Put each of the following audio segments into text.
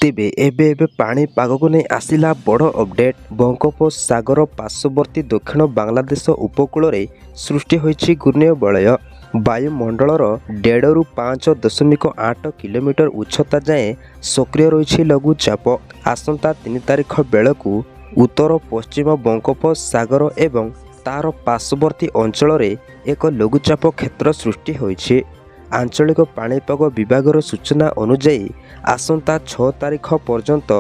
ତେବେ ଏବେ ଏବେ ପାଣିପାଗକୁ ନେଇ ଆସିଲା ବଡ଼ ଅପଡେଟ୍। ବଙ୍ଗୋପସାଗର ପାର୍ଶ୍ୱବର୍ତ୍ତୀ ଦକ୍ଷିଣ ବାଂଲାଦେଶ ଉପକୂଳରେ ସୃଷ୍ଟି ହୋଇଛି ଘୂର୍ଣ୍ଣିବଳୟ। ବାୟୁମଣ୍ଡଳର 1.5ରୁ 5.8 କିଲୋମିଟର ଉଚ୍ଚତା ଯାଏଁ ସକ୍ରିୟ ରହିଛି ଲଘୁଚାପ। ଆସନ୍ତା 3 ତାରିଖ ବେଳକୁ ଉତ୍ତର ପଶ୍ଚିମ ବଙ୍ଗୋପସାଗର ଏବଂ ତାର ପାର୍ଶ୍ୱବର୍ତ୍ତୀ ଅଞ୍ଚଳରେ ଏକ ଲଘୁଚାପ କ୍ଷେତ୍ର ସୃଷ୍ଟି ହୋଇଛି। ଆଞ୍ଚଳିକ ପାଣିପାଗ ବିଭାଗର ସୂଚନା ଅନୁଯାୟୀ, ଆସନ୍ତା 6 ତାରିଖ ପର୍ଯ୍ୟନ୍ତ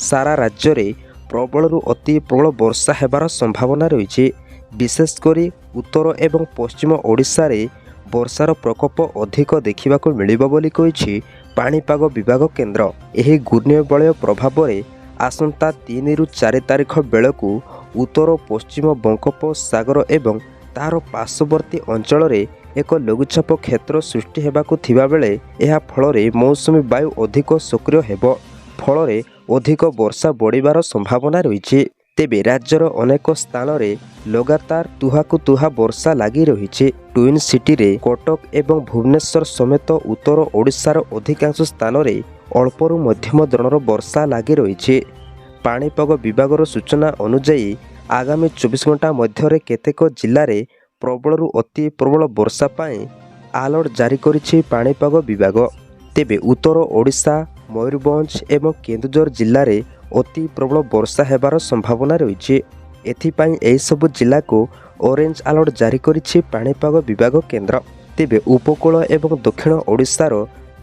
ସାରା ରାଜ୍ୟରେ ପ୍ରବଳରୁ ଅତି ପ୍ରବଳ ବର୍ଷା ହେବାର ସମ୍ଭାବନା ରହିଛି। ବିଶେଷ କରି ଉତ୍ତର ଏବଂ ପଶ୍ଚିମ ଓଡ଼ିଶାରେ ବର୍ଷାର ପ୍ରକୋପ ଅଧିକ ଦେଖିବାକୁ ମିଳିବ ବୋଲି କହିଛି ପାଣିପାଗ ବିଭାଗ କେନ୍ଦ୍ର। ଏହି ଘୂର୍ଣ୍ଣିବଳୟ ପ୍ରଭାବରେ ଆସନ୍ତା 3ରୁ 4 ତାରିଖ ବେଳକୁ ଉତ୍ତର ପଶ୍ଚିମ ବଙ୍ଗୋପସାଗର ଏବଂ ତାର ପାର୍ଶ୍ୱବର୍ତ୍ତୀ ଅଞ୍ଚଳରେ ଏକ ଲଘୁଚାପ କ୍ଷେତ୍ର ସୃଷ୍ଟି ହେବାକୁ ଥିବାବେଳେ ଏହା ଫଳରେ ମୌସୁମୀ ବାୟୁ ଅଧିକ ସକ୍ରିୟ ହେବ। ଫଳରେ ଅଧିକ ବର୍ଷା ବଢ଼ିବାର ସମ୍ଭାବନା ରହିଛି। ତେବେ ରାଜ୍ୟର ଅନେକ ସ୍ଥାନରେ ଲଗାତାର ତୁହାକୁ ତୁହା ବର୍ଷା ଲାଗି ରହିଛି। ଟ୍ୱିନ୍ ସିଟିରେ କଟକ ଏବଂ ଭୁବନେଶ୍ୱର ସମେତ ଉତ୍ତର ଓଡ଼ିଶାର ଅଧିକାଂଶ ସ୍ଥାନରେ ଅଳ୍ପରୁ ମଧ୍ୟମ ଧରଣର ବର୍ଷା ଲାଗି ରହିଛି। ପାଣିପାଗ ବିଭାଗର ସୂଚନା ଅନୁଯାୟୀ, ଆଗାମୀ 24 ଘଣ୍ଟା ମଧ୍ୟରେ କେତେକ ଜିଲ୍ଲାରେ ପ୍ରବଳରୁ ଅତି ପ୍ରବଳ ବର୍ଷା ପାଇଁ ଆଲର୍ଟ ଜାରି କରିଛି ପାଣିପାଗ ବିଭାଗ। ତେବେ ଉତ୍ତର ଓଡ଼ିଶା, ମୟୂରଭଞ୍ଜ ଏବଂ କେନ୍ଦୁଝର ଜିଲ୍ଲାରେ ଅତି ପ୍ରବଳ ବର୍ଷା ହେବାର ସମ୍ଭାବନା ରହିଛି। ଏଥିପାଇଁ ଏହିସବୁ ଜିଲ୍ଲାକୁ ଅରେଞ୍ଜ ଆଲର୍ଟ ଜାରି କରିଛି ପାଣିପାଗ ବିଭାଗ କେନ୍ଦ୍ର। ତେବେ ଉପକୂଳ ଏବଂ ଦକ୍ଷିଣ ଓଡ଼ିଶାର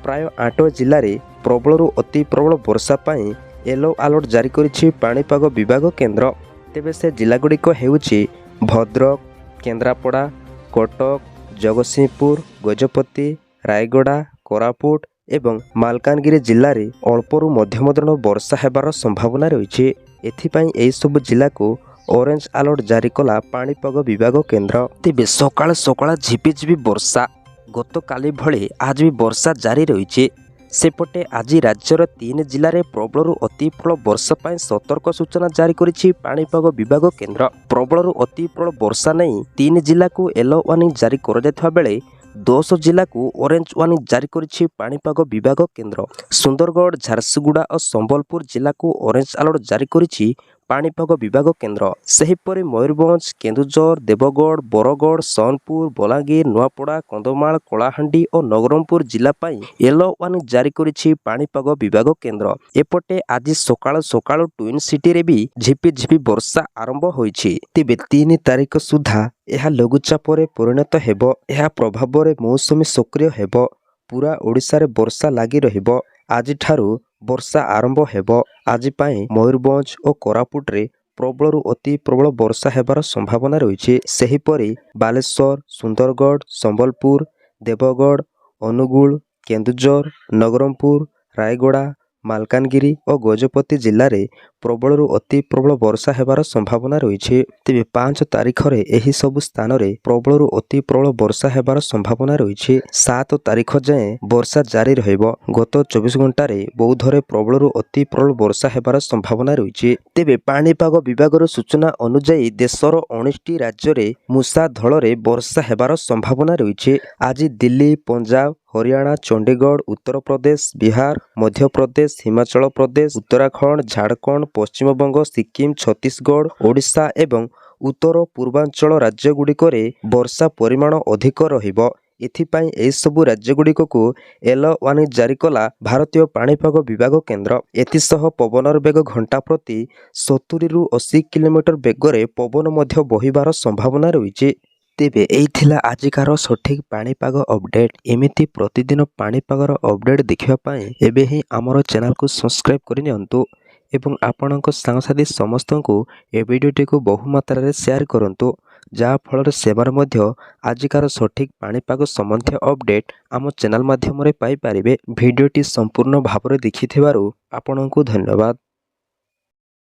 ପ୍ରାୟ ଆଠ ଜିଲ୍ଲାରେ ପ୍ରବଳରୁ ଅତି ପ୍ରବଳ ବର୍ଷା ପାଇଁ ୟେଲୋ ଆଲର୍ଟ ଜାରି କରିଛି ପାଣିପାଗ ବିଭାଗ କେନ୍ଦ୍ର। ତେବେ ସେ ଜିଲ୍ଲାଗୁଡ଼ିକ ହେଉଛି ଭଦ୍ରକ, କେନ୍ଦ୍ରାପଡ଼ା, କଟକ, ଜଗତସିଂହପୁର, ଗଜପତି, ରାୟଗଡ଼ା, କୋରାପୁଟ ଏବଂ ମାଲକାନଗିରି ଜିଲ୍ଲାରେ ଅଳ୍ପରୁ ମଧ୍ୟମ ଧରଣର ବର୍ଷା ହେବାର ସମ୍ଭାବନା ରହିଛି। ଏଥିପାଇଁ ଏହିସବୁ ଜିଲ୍ଲାକୁ ଅରେଞ୍ଜ ଆଲର୍ଟ ଜାରି କଲା ପାଣିପାଗ ବିଭାଗ କେନ୍ଦ୍ର। ତେବେ ସକାଳ ସକାଳ ଝିପିଝିପି ବର୍ଷା। ଗତକାଲି ଭଳି ଆଜି ବି ବର୍ଷା ଜାରି ରହିଛି। ସେପଟେ ଆଜି ରାଜ୍ୟର ତିନି ଜିଲ୍ଲାରେ ପ୍ରବଳରୁ ଅତି ପ୍ରବଳ ବର୍ଷା ପାଇଁ ସତର୍କ ସୂଚନା ଜାରି କରିଛି ପାଣିପାଗ ବିଭାଗ କେନ୍ଦ୍ର। ପ୍ରବଳରୁ ଅତି ପ୍ରବଳ ବର୍ଷା ନେଇ ତିନି ଜିଲ୍ଲାକୁ ୟେଲୋ ୱାର୍ଣ୍ଣିଂ ଜାରି କରାଯାଇଥିବା ବେଳେ 10 ଜିଲ୍ଲାକୁ ଅରେଞ୍ଜ ୱାର୍ଣ୍ଣିଂ ଜାରି କରିଛି ପାଣିପାଗ ବିଭାଗ କେନ୍ଦ୍ର। ସୁନ୍ଦରଗଡ଼, ଝାରସୁଗୁଡ଼ା ଓ ସମ୍ବଲପୁର ଜିଲ୍ଲାକୁ ଅରେଞ୍ଜ ଆଲର୍ଟ ଜାରି କରିଛି ପାଣିପାଗ ବିଭାଗ କେନ୍ଦ୍ର। ସେହିପରି ମୟୂରଭଞ୍ଜ, କେନ୍ଦୁଝର, ଦେବଗଡ଼, ବରଗଡ଼, ସୋନପୁର, ବଲାଙ୍ଗୀର, ନୂଆପଡ଼ା, କନ୍ଧମାଳ, କଳାହାଣ୍ଡି ଓ ନବରଙ୍ଗପୁର ଜିଲ୍ଲା ପାଇଁ ୟେଲୋ ୱାର୍ଣ୍ଣିଂ ଜାରି କରିଛି ପାଣିପାଗ ବିଭାଗ କେନ୍ଦ୍ର। ଏପଟେ ଆଜି ସକାଳୁ ସକାଳୁ ଟ୍ୱିନ୍ ସିଟିରେ ବି ଝିପିଝିପି ବର୍ଷା ଆରମ୍ଭ ହୋଇଛି। ତେବେ 3 ତାରିଖ ସୁଦ୍ଧା ଏହା ଲଘୁଚାପରେ ପରିଣତ ହେବ। ଏହା ପ୍ରଭାବରେ ମୌସୁମୀ ସକ୍ରିୟ ହେବ। ପୁରା ଓଡ଼ିଶାରେ ବର୍ଷା ଲାଗି ରହିବ। ଆଜିଠାରୁ ବର୍ଷା ଆରମ୍ଭ ହେବ। ଆଜି ପାଇଁ ମୟୂରଭଞ୍ଜ ଓ କୋରାପୁଟରେ ପ୍ରବଳରୁ ଅତି ପ୍ରବଳ ବର୍ଷା ହେବାର ସମ୍ଭାବନା ରହିଛି। ସେହିପରି ବାଲେଶ୍ୱର, ସୁନ୍ଦରଗଡ଼, ସମ୍ବଲପୁର, ଦେବଗଡ଼, ଅନୁଗୁଳ, କେନ୍ଦୁଝର, ନବରଙ୍ଗପୁର, ରାୟଗଡ଼ା, ମାଲକାନଗିରି ଓ ଗଜପତି ଜିଲ୍ଲାରେ ପ୍ରବଳରୁ ଅତି ପ୍ରବଳ ବର୍ଷା ହେବାର ସମ୍ଭାବନା ରହିଛି। ତେବେ 5 ତାରିଖରେ ଏହି ସବୁ ସ୍ଥାନରେ ପ୍ରବଳରୁ ଅତି ପ୍ରବଳ ବର୍ଷା ହେବାର ସମ୍ଭାବନା ରହିଛି। 7 ତାରିଖ ଯାଏଁ ବର୍ଷା ଜାରି ରହିବ। ଗତ 24 ଘଣ୍ଟାରେ ବୌଦ୍ଧରେ ପ୍ରବଳରୁ ଅତି ପ୍ରବଳ ବର୍ଷା ହେବାର ସମ୍ଭାବନା ରହିଛି। ତେବେ ପାଣିପାଗ ବିଭାଗର ସୂଚନା ଅନୁଯାୟୀ, ଦେଶର 19ଟି ରାଜ୍ୟରେ ମୂଷଳଧାରାରେ ବର୍ଷା ହେବାର ସମ୍ଭାବନା ରହିଛି। ଆଜି ଦିଲ୍ଲୀ, ପଞ୍ଜାବ, ହରିୟାଣା, ଚଣ୍ଡିଗଡ଼, ଉତ୍ତରପ୍ରଦେଶ, ବିହାର, ମଧ୍ୟପ୍ରଦେଶ, ହିମାଚଳ ପ୍ରଦେଶ, ଉତ୍ତରାଖଣ୍ଡ, ଝାଡ଼ଖଣ୍ଡ, ପଶ୍ଚିମବଙ୍ଗ, ସିକିମ୍, ଛତିଶଗଡ଼, ଓଡ଼ିଶା ଏବଂ ଉତ୍ତର ପୂର୍ବାଞ୍ଚଳ ରାଜ୍ୟଗୁଡ଼ିକରେ ବର୍ଷା ପରିମାଣ ଅଧିକ ରହିବ। ଏଥିପାଇଁ ଏହିସବୁ ରାଜ୍ୟଗୁଡ଼ିକକୁ ୟେଲୋ ୱାର୍ଣ୍ଣିଂ ଜାରି କଲା ଭାରତୀୟ ପାଣିପାଗ ବିଭାଗ କେନ୍ଦ୍ର। ଏଥିସହ ପବନର ବେଗ ଘଣ୍ଟା ପ୍ରତି 70ରୁ 80 କିଲୋମିଟର ବେଗରେ ପବନ ମଧ୍ୟ ବହିବାର ସମ୍ଭାବନା ରହିଛି। ତେବେ ଏଇ ଥିଲା ଆଜିକାର ସଠିକ୍ ପାଣିପାଗ ଅପଡେଟ୍। ଏମିତି ପ୍ରତିଦିନ ପାଣିପାଗର ଅପଡେଟ୍ ଦେଖିବା ପାଇଁ ଏବେ ହିଁ ଆମର ଚ୍ୟାନେଲକୁ ସବସ୍କ୍ରାଇବ୍ କରିନିଅନ୍ତୁ ଏବଂ ଆପଣଙ୍କ ସାଙ୍ଗସାଥି ସମସ୍ତଙ୍କୁ ଏ ଭିଡ଼ିଓଟିକୁ ବହୁ ମାତ୍ରାରେ ସେୟାର କରନ୍ତୁ, ଯାହାଫଳରେ ସେମାନେ ମଧ୍ୟ ଆଜିକାର ସଠିକ୍ ପାଣିପାଗ ସମ୍ବନ୍ଧୀୟ ଅପଡେଟ୍ ଆମ ଚ୍ୟାନେଲ ମାଧ୍ୟମରେ ପାଇପାରିବେ। ଭିଡ଼ିଓଟି ସମ୍ପୂର୍ଣ୍ଣ ଭାବରେ ଦେଖିଥିବାରୁ ଆପଣଙ୍କୁ ଧନ୍ୟବାଦ।